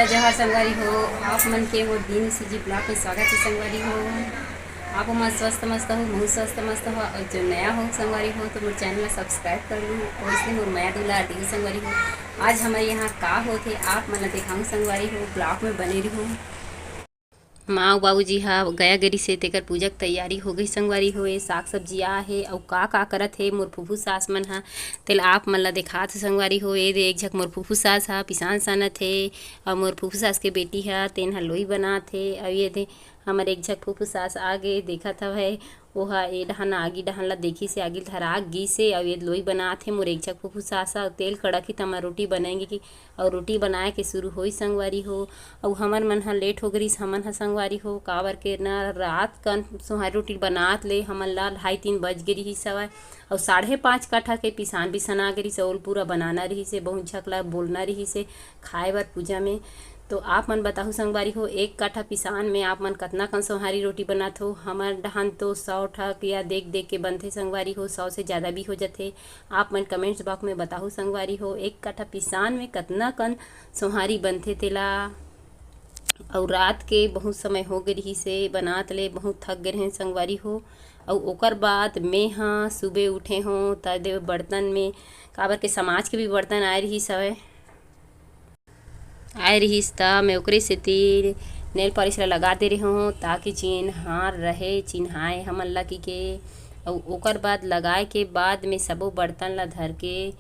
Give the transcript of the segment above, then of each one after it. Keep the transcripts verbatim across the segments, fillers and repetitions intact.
जोहार संगवारी हो, आप मन के मोर दीन सी जी ब्लॉग में स्वागत है संगवारी हो। आप मन स्वस्थ मस्त हो, महू स्वस्थ मस्त हो, और जो नया हो संगवारी हो तो मोर चैनल ला सब्सक्राइब कर लू, और इसलिए मोर मया दुलार दिहू संगवारी हो। आज हमारे यहाँ का होथे आप मन ला दिखाऊँ संगवारी हो, ब्लॉग में बने रहू। माँ अउ बाबूजी ह गया गे रिहिसे, तेकर पूजा के तैयारी हो गई संगवारी हो। ये साग सब्जी आ हे अउ का का करत हे मोर फूफू सास मन ह, तेला आप मन ला देखात हे संगवारी हो। ये दे एक झक मोर फूफू सास ह पिसान सानत हे अउ मोर फूफू सास के बेटी ह तेन ह लोई बनात हे। अउ ये दे हमर एक झक फूफू सास आगे देखत हवय, ओहा ए डहान आगी डहान ला देखिस हे, आगी धरा गिस हे, अउ ये लोई बनात हे मोर एक झक फूफू सास ह। तेल कड़क ही तमा रोटी बनाएंगे कि, अउ रोटी बनाए के शुरू होई संगवारी हो। अउ हमर मन ह लेट हो गरिस, हमन ह संगवारी हो, काबर के ना रात कन सोहारी रोटी बनात ले हमन ला ढाई तीन बज गे रिहिस हवय। अउ साढ़े पाँच काठा के पिसान बिसना गे रिहिस, अउ पूरा बनाना रिहिस हे, बहुत झक ला बोलना रिहिस हे खाए बर पूजा में। तो आप मन बताहू संगवारी हो, एक काठा पिसान में आप मन कतना कन सोहारी रोटी बनात हो? हमर डहान तो सौ ठक या देख देख के बनथे संगवारी हो, सौ से ज़्यादा भी हो जाथे। आप मन कमेंट्स बॉक्स में बताहू संगवारी हो, एक काठा पिसान में कतना कन सोहारी बनथे तेला। अउ रात के बहुत समय हो गे रिहिस हे बनात ले, बहुत थक गे रहें संगवारी हो। अउ ओकर बाद में हा सुबह उठे हों त दे बर्तन में, काबर के समाज के भी बर्तन आए रिहिस हवय, आए रिहिस त मैं ओकरे सेती नेल पॉलिश ला लगा दे रहे हों, ताकि चिन्हार रहे, चिन्हाए हमन ला कि के। अउ ओकर बाद लगाए के बाद में सबो बर्तन ला धर के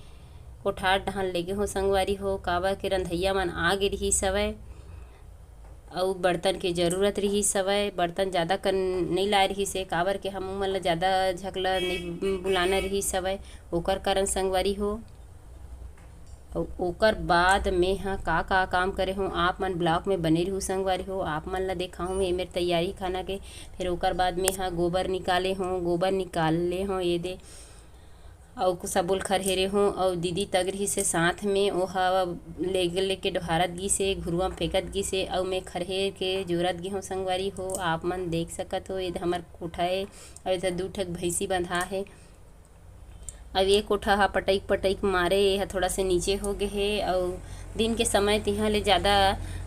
कोठार डहान लेगे हों संगवारी हो, काबर के रंधइया मन आ गे रिहिस हवय। अउ बर्तन के जरूरत रिहिस हवय, बर्तन ज़्यादा कन नइ लाए रिहिस हे, काबर के हम मन ला ज़्यादा झक ला नइ बुलाना रिहिस हवय, ओकर कारण संगवारी हो। अउ ओकर बाद में ह का का काम करे हों, आप मन ब्लॉग में बने रहू संगवारी हो, आप मन ला देखाहूँ ये मेर तैयारी खाना के। फिर ओकर बाद में ह गोबर निकाले हों, गोबर निकाले हों ये दे, अउ सबो ल खरहेरे हों, अउ दीदी तग रिहिस हे साथ में, ओहा लेगे लेके डोहारत गिस हे, घुरुवा म फेंकत गिस हे, अउ मैं खरहेर के जोरत गे हों संगवारी हो। आप मन देख सकत हो, ये दे हमर कोठा ए, अउ एदे दू ठक भैंसी बंधा हे। अउ ये कोठा ह पटइक पटइक मारे, ये ह थोड़ा से नीचे हो गे हे, अउ दिन के समय तिहाँ ले ज़्यादा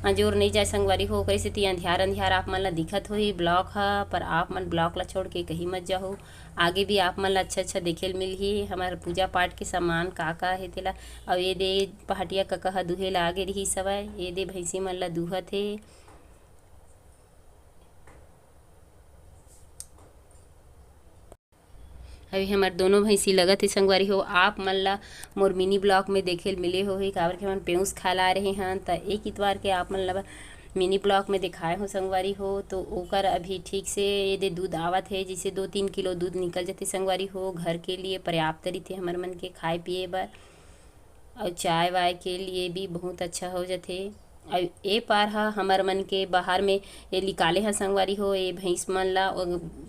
अंजोर नइ जाए संगवारी हो, ओकरे सेती अंधियार अंधियार आप मन ला दिखत होही ब्लॉग ह, पर आप मन ब्लॉग ला छोड़ के कहीं मत जाहू। आगे भी आप मन ला अच्छा-अच्छा देखे ल मिलही हमर पूजा पाठ के सामान का-का हे तेला। अउ ये दे पहाटिया कका ह दूहे ला आगे रिहिस हवय, ये दे भैंसी मन ला दूहत हे। अभी हमर दोनों भैंसी लगत हे संगवारी हो, आप मन ला मोर मिनी ब्लॉग में देखे ल मिले होही, काबर के हमन पेउस खाए ला आए रहे हन, त एक इतवार के आप मन ला मिनी ब्लॉग में दिखाए हो संगवारी हो। तो ओकर अभी ठीक से ये दे दूध आवत हे, जैसे दो तीन किलो दूध निकल जाथे संगवारी हो, घर के लिए पर्याप्त रहिथे हमर मन के खाए पिए बर, अउ चाय वाय के लिए भी बहुत अच्छा हो जाथे। अउ ए पार ह हमर मन के बाहर में ये निकाले ह संगवारी हो, ये भैंस मन ला ओ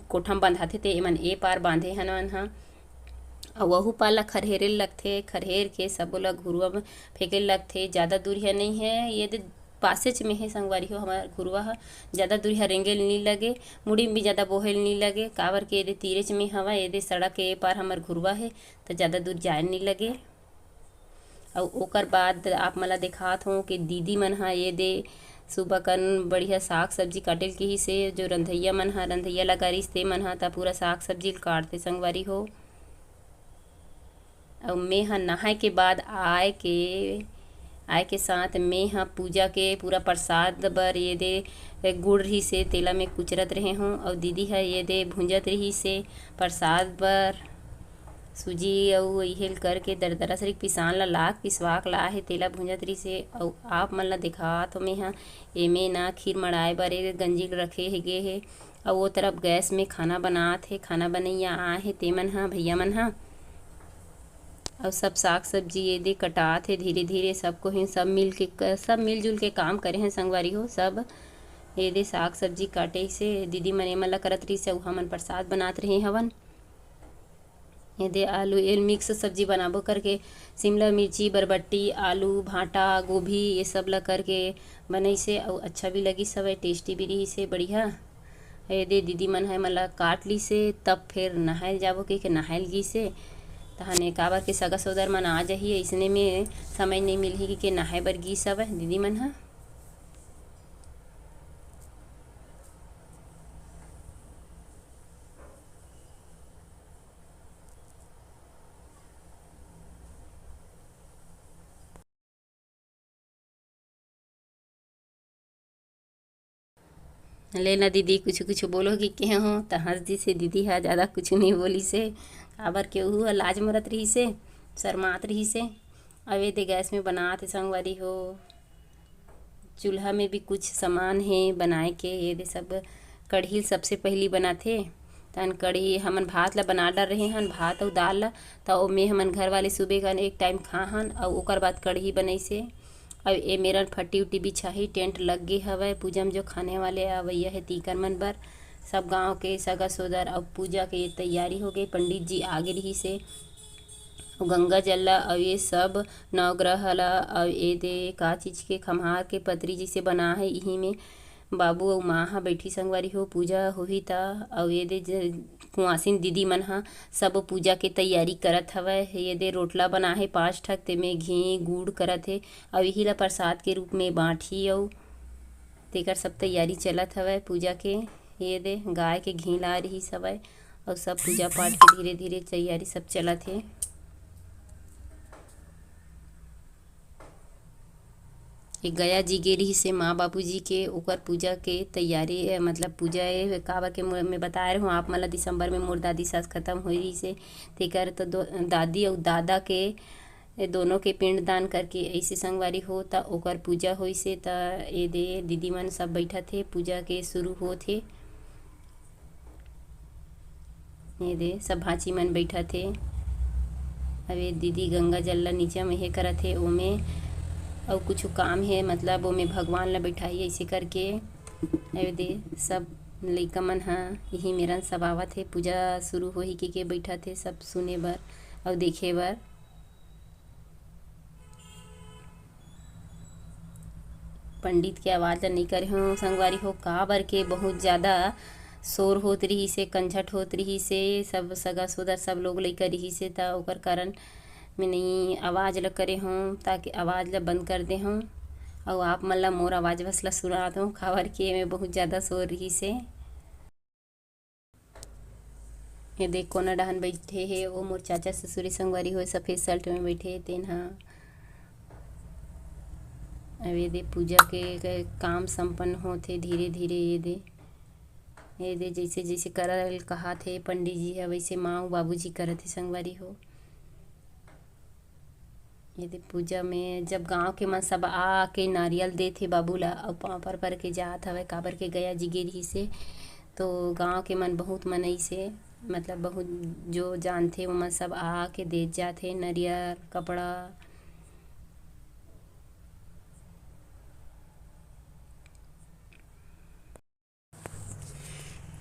कोठा म बंधाथे, ते एमन ए पार बांधे हन मन ह। अउ वहू पार ला खरहेरे लगथे, खरहेर के सबो ला घुरुवा म फेंके लगथे। ज़्यादा दूरिहा नइ हे, ये दे पासेच में हे संगवारी हो हमर घुरुवा ह। ज़्यादा दूरिहा रेंगे ल नी लगे, मुड़ी म भी ज़्यादा बोहे ल नी लगे, काबर के ये दे तीरेच में हवय, ये दे सड़क के ए पार हमर घुरुवा हे, त ज़्यादा दूर जाए ल नी लगे। अउ ओकर बाद आप मन ला देखात हों कि दीदी मन ह ये दे सुबह कन बढ़िया साग सब्जी काटे ल किहिस हे, जो रंधइया मन ह रंधइया लगा रिहिस, ते मन ह त पूरा साग सब्जी ल काटथे संगवारी हो। अउ मैं ह नहाए के बाद आए के, आए के साथ मैं ह पूजा के पूरा प्रसाद बर ये दे गुड़ रिहिस हे, तेला मैं कुचरत रहे हों। अउ दीदी ह ये दे भूंजत रिहिस हे प्रसाद बर। सूजी अउ इहे ल करके दरदरा सरीक पिसान ला लाके पिसवा के लाए हे, तेला भूंजत रिहिस हे। अउ आप मन ला देखात हों मैं ह, एमे ना खीर मड़ाए बर ए गंजी ल रखे हे गे हे, अउ ओ तरफ गैस में खाना बनात हे, खाना बनइया आए हे ते मन ह, भैया मन ह। अउ सब साग सब्जी ये दे कटात हे धीरे धीरे, सब कोई सब मिल के क-, सब मिलजुल के काम करे हैं संगवारी हो। सब ये दे साग सब्जी काटे से दीदी मन एमन ला करत रिहिस हे, अउ हमन प्रसाद बनात रहे हवन। ये दे आलू, ये मिक्स सब्जी बनाबो करके, शिमला मिर्ची, बरबट्टी, आलू, भांटा, गोभी, ये सब ला करके बनाइस हे, अउ अच्छा भी लगिस हवय, टेस्टी भी रिहिस हे, बढ़िया। ये दे दीदी मन ह एमन ला काट लिस हे, तब फेर नहाए ल जाबो कहिके नहाए ल गिस हे। तहन ए काबर के सगा सोदर मन आ जाही, अइसने में समय नइ मिलही कहिके नहाए बर गिस हवय दीदी मन ह। ले ना दीदी, कुछु कुछु बोलो कि के हो, त हंस दिस हे दीदी ह, ज्यादा कुछु नहीं बोलिस हे, काबर के उहू ह लाज मरत रहिस हे, शर्मात रहिस हे। अब ये दे गैस में बनात हे संगवारी हो, चूल्हा में भी कुछ सामान हे बनाए के। ये दे सब कढ़ी सबसे पहली बनाथे, तहन कढ़ी हमन भात ला बना डर रहे हन, भात अउ दाल ला, त ओमे हमन घर वाले सुबह का एक टाइम खा हन, अउ ओकर बाद कढ़ी बनइसे। अब ए मेरन फट्टी उट्टी बिछाही, टेंट लग गे हवय। पूजा में जो खाने वाले अवइया हे तीकर मन बर, सब गांव के सगा सोदर, अउ पूजा के तैयारी हो गे। पंडित जी आगे रहिस हे, अउ गंगा जल ला, अउ ये सब नवग्रह ला, अउ ये दे का चीज के खम्हार के पतरी जैसे बना है, इही में बाबू अउ माँ ह बैठी संगवारी हो, पूजा होही त। अउ ये दे ज-, कुंवासिन दीदी मन ह सब पूजा के तैयारी करत हवय। ये दे रोटला बना हे पाँच ठक, तेमे घी गुड़ करत हे, अउ इही ला प्रसाद के रूप में बांटही, अउ तेकर सब तैयारी चलत हवय पूजा के। ये दे गाय के घी ला रिहिस हवय, अउ सब पूजा पाठ के धीरे धीरे तैयारी सब चलत हे। ये गया जी गे रिहिस हे माँ बाबू जी के, ओकर पूजा के तैयारी, ए, मतलब पूजा ए, काबर के मो-, मैं बताए रहूँ आप मन ला, दिसंबर में मोर दादी सास खत्म होई रिहिस हे, तेकर तो दो, दादी अउ दादा के, ए, दोनों के पिंडदान करके ऐसे संगवारी हो, त ओकर पूजा होइस हे। त ए दे दीदी मन सब बैठत हे, पूजा के शुरू होत हे। ये दे, सब भांची मन बैठत हे। अब ये दीदी गंगा जल ला नीचे में हे करत हे, ओमे अउ कुछ काम हे, मतलब ओमे भगवान ला बैठाही ऐसे करके। अब ये दे, सब लइका मन ह इही मेरन सब आवत हे, पूजा शुरू होही के, के बैठत हे सब सुने बर अउ देखे बर। पंडित के आवाज ला नई करे हों संगवारी हो, काबर के बहुत ज्यादा शोर होत रिहिस हे, कंझट होत रिहिस हे, सब सगा सोदर सब लोग लइका रिहिस हे, त ओकर कारण मैं नई आवाज ला करे हों, ताकि आवाज ला बंद कर दे हों। अउ आप मन ला मोर आवाज बस ला सुना दो, काबर के एमे बहुत ज्यादा शोर रिहिस हे। ये देख, कोना डहन बैठे हे, ओ मोर चाचा ससुरी संगवारी हो, सफेद शर्ट में बैठे हे, तेन हा। अब ये दे, पूजा के, के काम संपन्न होत हे धीरे धीरे। ये दे, ये दे, जैसे जैसे करल कहात हे पंडित जी ह, वैसे माँ अउ बाबूजी करत हे संगवारी हो। ये दे, पूजा में जब गांव के मन सब आ के नारियल देत हे बाबू ला, अउ पाँव पर पर के जात हवय, काबर के गया जी गे रिहिस हे, तो गांव के मन बहुत मनइस हे, मतलब बहुत जो जानथे ओमन सब आ के देत जात हे, नरियर, कपड़ा।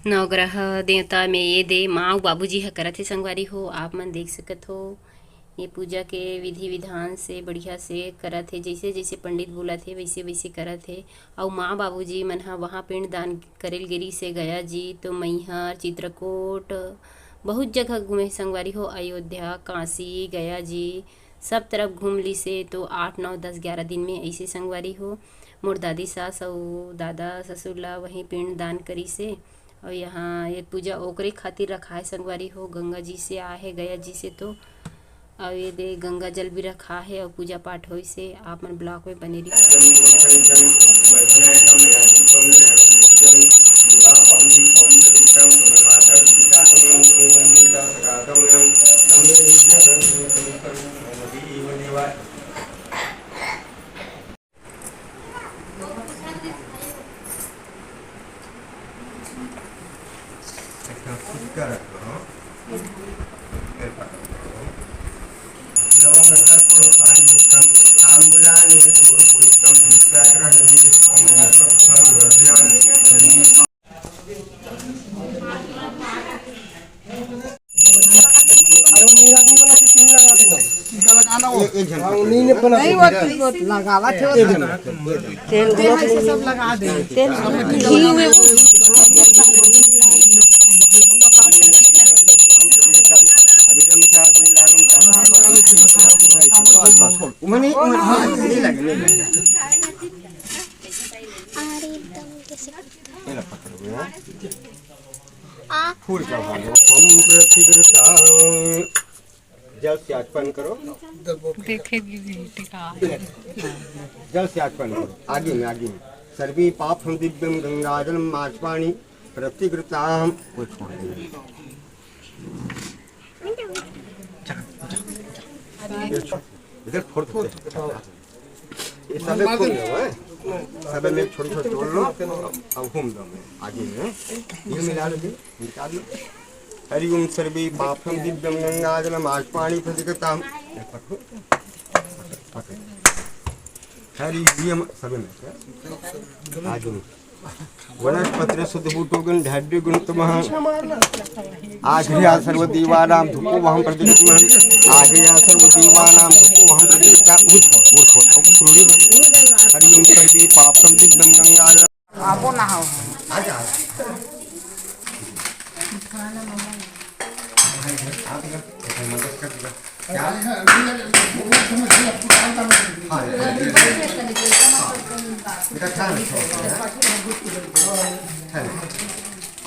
नवग्रह देवता में ये दे माँ अउ बाबूजी ह करत हे संगवारी हो, आप मन देख सकत हो। ये पूजा के विधि विधान से बढ़िया से करत हे, जैसे जैसे पंडित बोलत हे वैसे वैसे करत हे। अउ माँ बाबूजी मन ह वहाँ पिंडदान करेल गे रिहिस हे गया जी, तो मैहर, चित्रकूट, बहुत जगह घूमे हे संगवारी हो, अयोध्या, काशी, गया जी, सब तरफ घूम लिस हे। तो आठ, नौ, दस, ग्यारह दिन में ऐसे संगवारी हो, मोर दादी सास अउ दादा ससुर ला वहीं पिंड दान करिस हे। अउ यहाँ ये पूजा ओकरे खातिर रखाए संगवारी हो, गंगा जी से आए हे, गया जी से तो। अउ ये दे गंगा जल भी रखा हे अउ पूजा पाठ होइस हे। आप मन vlog में बने रहिए। फूल चढ़ा दो। ओम प्रकृता जल से आचमन करो। देखे भी बेटी का। जल से आचमन करो। आगे में, आगे में। सर्वे पापं दिव्यं गंगाजलम आचपाणि प्रतिकृताम। इधर फोड़ दो। ये सब एक फोड़ दो, हैं? सब में छोटे छोटे तोड़ लो। अब घूम दो, मैं आगे, हैं? ये मिला लो जी, निकाल लो। हरि ओम सर्वे पापं दिव्यं गंगाजलम आचपाणि प्रतिकृताम। हरि ओम, सब में, हैं? आगे। वनस्पतिर्बुधगुणोर्गन्धर्वगुणोत्तमः। आघ्र्या सर्वदेवानां धूपो वहं प्रतिगृह्णामि। आघ्र्या सर्वदेवानां धूपो वहं प्रतिगृह्णामि। उठ, उठ, उठ, उठ। हरि ओम सर्वे पापं दिव्यं गंगाजलम। आपो ना हो।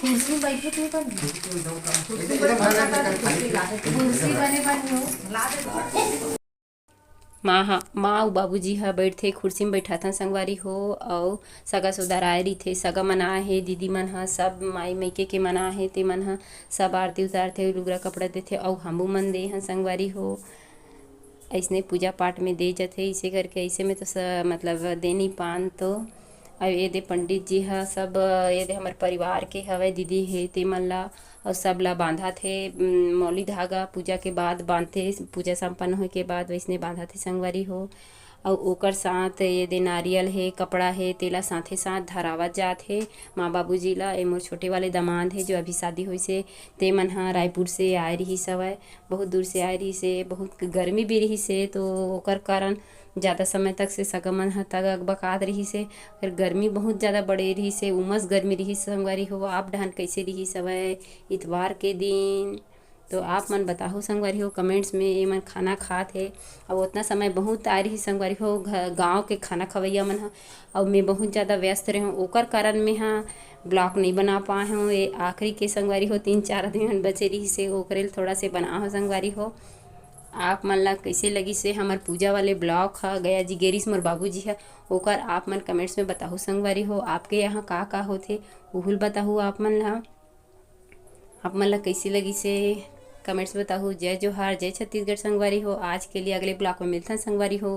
कुर्सी में बैठे थे पर कुर्सी बने बनी हो। माँ ह, माँ अउ बाबूजी ह बइठथे, खुर्सी म बइठाथन संगवारी हो, अउ सगा सोदर आए रहिथे, सगा मन आए हे, दीदी मन ह, सब माई मइके के मन आए हे, ते मन ह सब आरती उतारथे, लुगरा कपड़ा देथे, अउ हमू मन दे हन संगवारी हो। अइसने पूजा पाठ में दे जथे, अइसे करके अइसे में तो स-, मतलब दे नी पान तो। अउ ये दे पंडित जी ह सब, ये दे हमर परिवार के हवय, दीदी हे ते मन ला, अउ सब ला बांधत हे, उम, मौली धागा पूजा के बाद बांधथे, पूजा संपन्न होय के बाद वइसने बांधत हे संगवारी हो। अउ ओकर साथ ये दे नारियल हे, कपड़ा हे, तेला साथे साथ धरावत जात हे माँ बाबूजी ला। ए मोर छोटे वाले दामाद हे जो अभी शादी होइस हे, ते मन ह रायपुर से आए रिहिस हवय, बहुत दूर से आए रिहिस हे, बहुत गर्मी भी रिहिस हे, तो ओकर कारण ज़्यादा समय तक से सगा मन ह तक अकबकात रिहिस हे। फिर गर्मी बहुत ज़्यादा बढ़े रिहिस हे, उमस गर्मी रिहिस संगवारी हो। आप डहन कइसे रिहिस हवय इतवार के दिन? तो आप मन बताहू संगवारी हो कमेंट्स में। ये मन खाना खात हे, अब उतना समय बहुत आ रिहिस संगवारी हो, घ-, गाँव के खाना खवैया मन ह, अउ मैं बहुत ज़्यादा व्यस्त रहे हूँ, ओकर कारण मैं ह ब्लॉग नहीं बना पाए हूँ। ये आखिरी के संगवारी हो, तीन चार दिन बचे रिहिस हे, ओकरे ल थोड़ा से बना हो संगवारी हो। आप मन ला कइसे लगिस हे हमर पूजा वाले ब्लॉग ह, गया जी गे रिहिस मोर बाबूजी ह, ओकर आप मन कमेंट्स में बताहू संगवारी हो, आपके यहाँ का का होथे उहू ल बताहू आप मन ला। आप मन ला कइसे लगिस हे कमेंट्स बताहू। जय जोहार, जय छत्तीसगढ़ संगवारी हो। आज के लिए अगले ब्लॉग में मिलथन संगवारी हो।